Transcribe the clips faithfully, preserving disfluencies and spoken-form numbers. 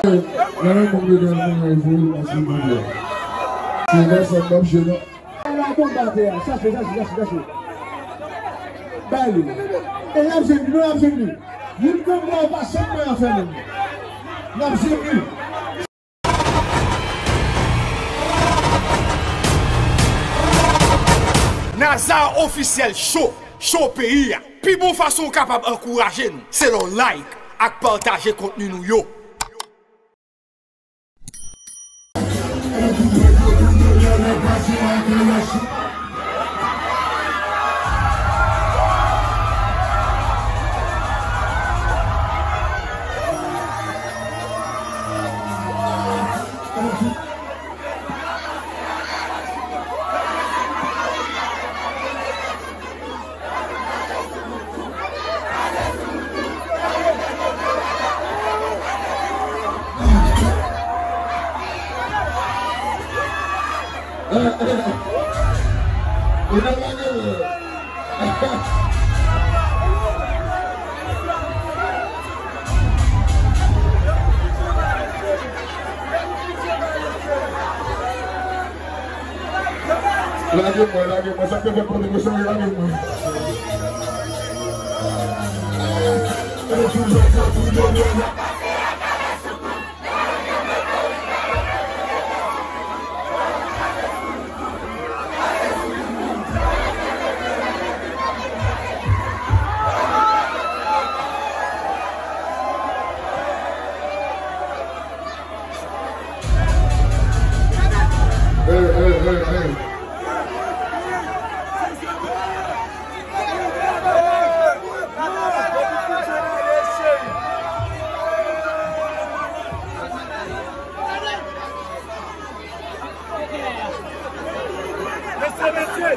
Nan men moun ki gen mwen, voye l pase mwen. Se konsa m ap jwe non. Ala konba atè a, chache, chache, chache, chache. Bay li. E n ap jwenn li, nou n ap jwenn li. Youn konba ou pa chanm mwen an fè menm. N ap jwenn li. Nazar Officiel Show, show peyi a. Pi bon fason w kapab ankouraje nou, se lè w like ak pataje kontni nou yo. Lage mwen, lage mwen, sa k te fè kote mwen serye, lage mwen. Hey, hey, hey, hey. Mesye, mesye,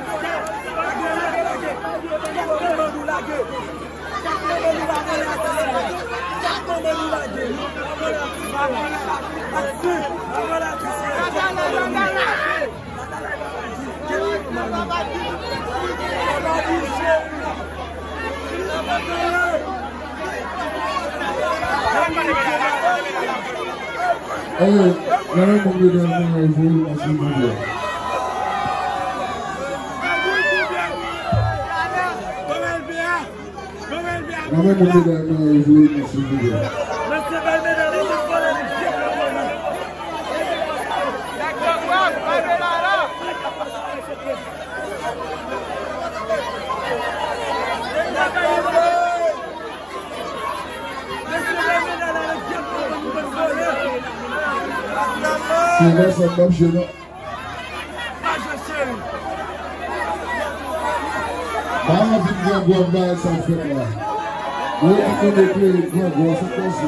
lage, lage, lage. Lage, lage, lage. Hey, nan men moun ki gen mwen, voye l pase mwen. Mwen menm mwen te bay mwen yo voye mwen silvouplè. Se konsa m ap jwe non. Malandrin grangou ap bay sa fèt la. Ou pa konn eklere grangou an, se konsa.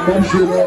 Manje la.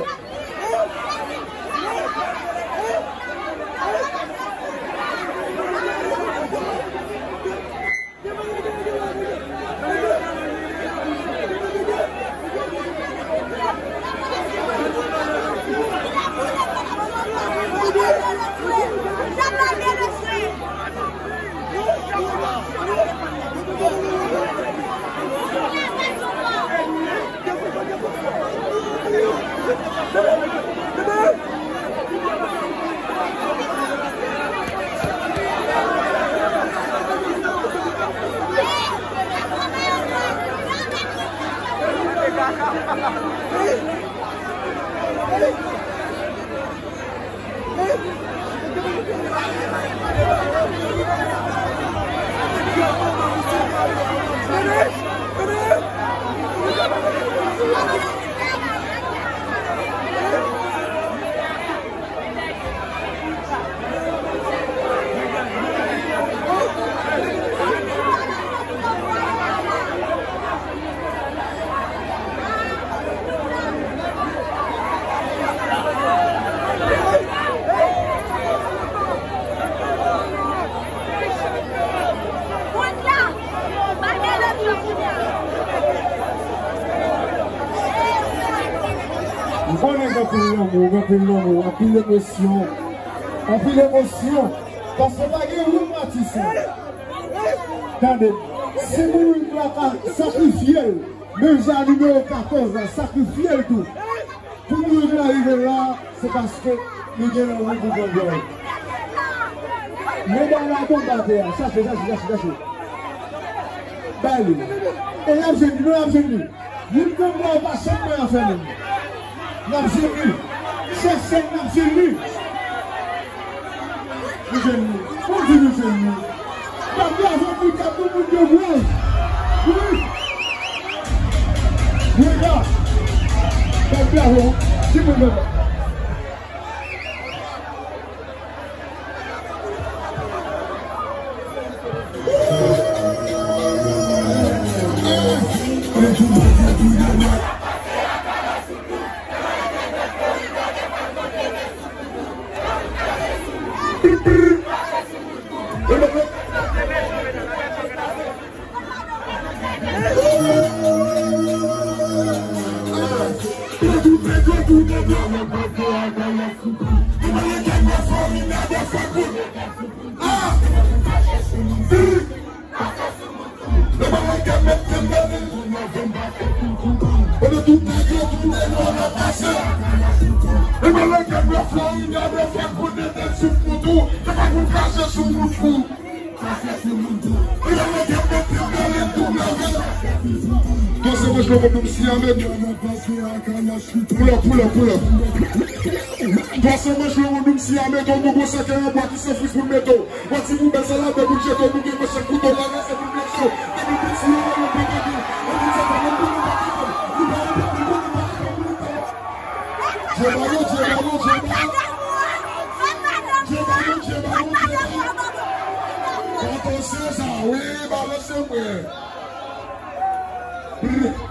M konnen gen anpil lanmou, gen anpil lanmou, anpil emosyon. Anpil emosyon. Paske pa gen woum Matisan. Tande, si moun la ka sakrifye l, menm jan nimewo katòz la sakrifye l tou. Pou moun la rive la, se paske li gen lanmou pou Grangòy. Men bagay la tonbe atè a. Chache, chache, chache, chache. Bay li. E n ap jwenn li, nou n ap jwenn li. Moun Grangòy pa chanm mwen afè moun. N ap jwenn li. Chèche n ap jwenn li. Nou jwenn li. Ou di nou jwenn li. Bèl bravo pou Gad pou moun yo gwo. Wi. Wi la. Bèl bravo. Ki moun yo? Twa san manch lòt moun si ame. Pull up, pull up, pull up. Twa san manch lòt moun si ame, kon nou gwo sèkèy an bwa ki san fris pou n mete w. Mwen di nou bèl sa la, bèl pou jeto, nou gen manchèt kouto la, rase pou n mete w. Depi piti yo, yo pa gade. Yo di se pa moun pou nou pa kapab. Nou pa kapab, nou pa kapab, nou pa kapab. Djeba yo, djeba yo, djeba. Djeba yo, djeba yo, djeba. Atanse sa, wi, balanse mwen. Brr.